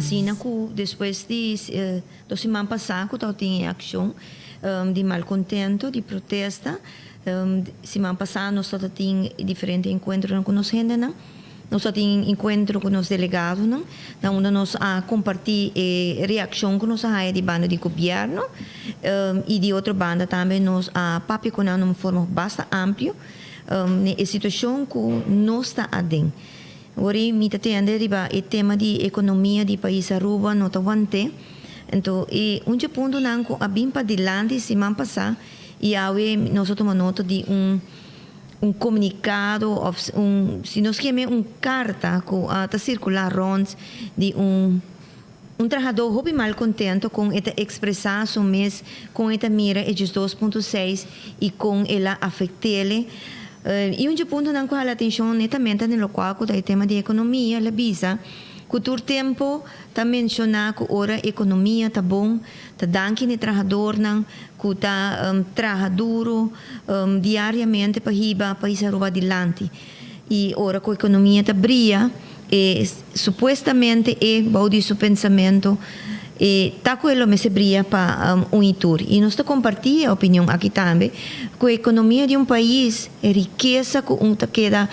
Asina ku despues di dos siman pasá ku tabatin e akshon di malkontento, di protesta, siman pasá nos tabatin diferente enkuentronan ku nos hendenan. Nos tabatin enkuentro ku nos delegadonan, na unda nos a kompartí e reakshon ku nos a haya di banda di gobièrnu i di otro banda tambe nos a papia ku nan na un forma basta amplio e situashon ku nos ta aden. Wor mi ta tende riba e tema di ekonomia di pais Aruba no ta want'é. Anto e un dje puntonan ku a bin padilanti siman pasá i awe nos a tuma nota di un un komunikado òf un si nos kier un karta ku a ta sirkulá rònt di un un trahadó hopi malkontento kon e ta ekspresá su mes kon e ta mira e 12.6 i kon el a afekt'el. I un dje puntonan ku hala atenshon netamente den lokual ku ta e tema di ekonomia, el a bisa ku tur tempu ta menshoná ku ora ekonomia ta bon ta danki na e trahadornan ku ta traha duru diariamente pa hiba pais Aruba adilanti. I ora ku ekonomia ta bria e supuestamente e bou di su pensamentu e ta ku e lo mester bria pa un i tur. I nos ta kompartí e opinion aki tambe ku ekonomia di un pais, e rikesa ku un ta keda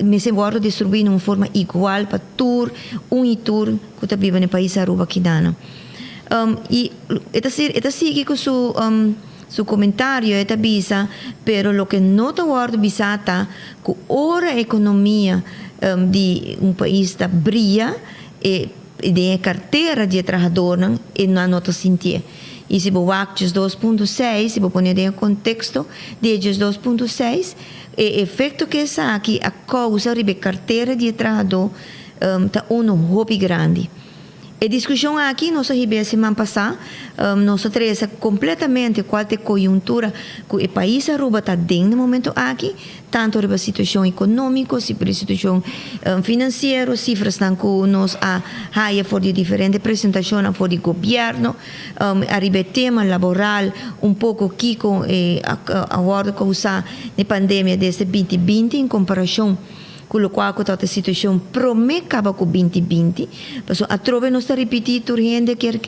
mester wòrdu distribuí na un forma igual pa tur un i tur ku ta biba na e pais Aruba kidana. I e ta e ta sigui ku su su komentario e ta bisa, pero loke no ta wòrdu bisá ta ku ora ekonomia di un pais ta bria e den e kartera di e trahadornan e nan no ta sintié. I si bo wak 12.6, si bo pone den e konteksto di e 12.6, e efekto ku esaki a kousa riba e kartera di e trahadó ta unu hopi grandi. E diskushon aki nos a hib'é siman pasá, nos a trese kompletamente kual ta e koyuntura ku e pais Aruba ta den na momento aki, tantu riba situashon ekonómiko, riba situashon finansiero, sifrasnan ku nos a haya for di diferente presentashonnan for di gobièrnu ariba e tema laboral, un poko kiko a wòrdu kousá na e pandemia desde 2020 en komparashon Ku lokual ku tabata situashon promé kaba ku 2020, pasobra atrobe nos ta ripití tur hende kier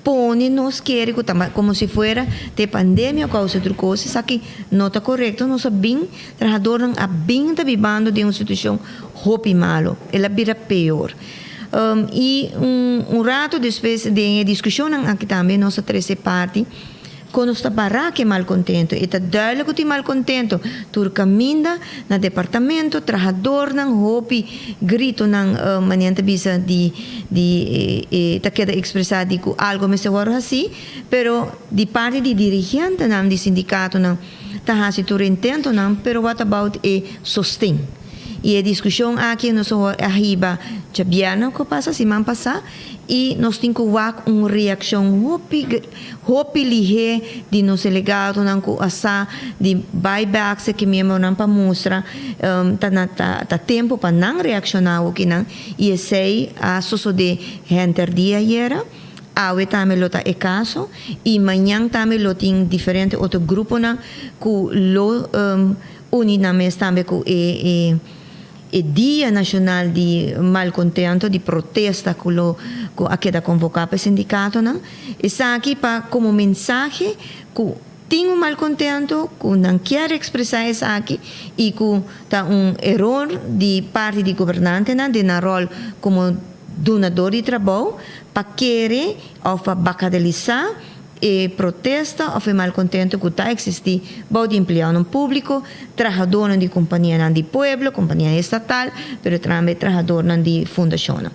pone nos kere ku ta komo si fuera ta e pandemia kousa tur kos, esaki no ta korekto, nos a bin, trahadornan a bin ta bibando den un situashon hopi malo, el a bira peor. I un rato despues den e diskushonnan aki tambe nos a trese parti. Kon nos ta pará ku e malkontento? E ta duidelijk ku tin malkontento tur kaminda, na departamento, trahadornan, hopi gritonan manera ta bisa di di e ta keda ekspresá di ku algo mester wòrdu hasí, pero di parti di dirigentenan di sindikatonan ta hasi tur intentonan, pero what about e sosten? I e diskushon aki nos a hiba djabièrnè ku a pasa, siman pasá, i nos tin ku wak un reakshon hopi Hopi lihé di nos delegadonan ku a sa di bai bèk seki miembronan pa mustra ta na ta tempu pa nan reakshoná hokinan i esei a sosodé henter dia ayera. Awe tambe lo ta e kaso i mañan tambe lo tin diferente otro gruponan ku lo uni nan mes tambe ku e E Dia Nashonal di Malkontento, di protesta ku lo ku a keda konvoká pa e sindikatonan. Esaki pa komo mensahe ku tin un malkontento, ku nan kier ekspresá esaki i ku ta un eror di parti di gobernantenan den nan ròl komo dunador di trabou pa kere òf pa bakadalisá E protesta of e malcontento cu ta existi bou di empleadonan publico, trahadornan di companianan di pueblo, companianan estatal, pero tambe trahadornan di fundacionnan.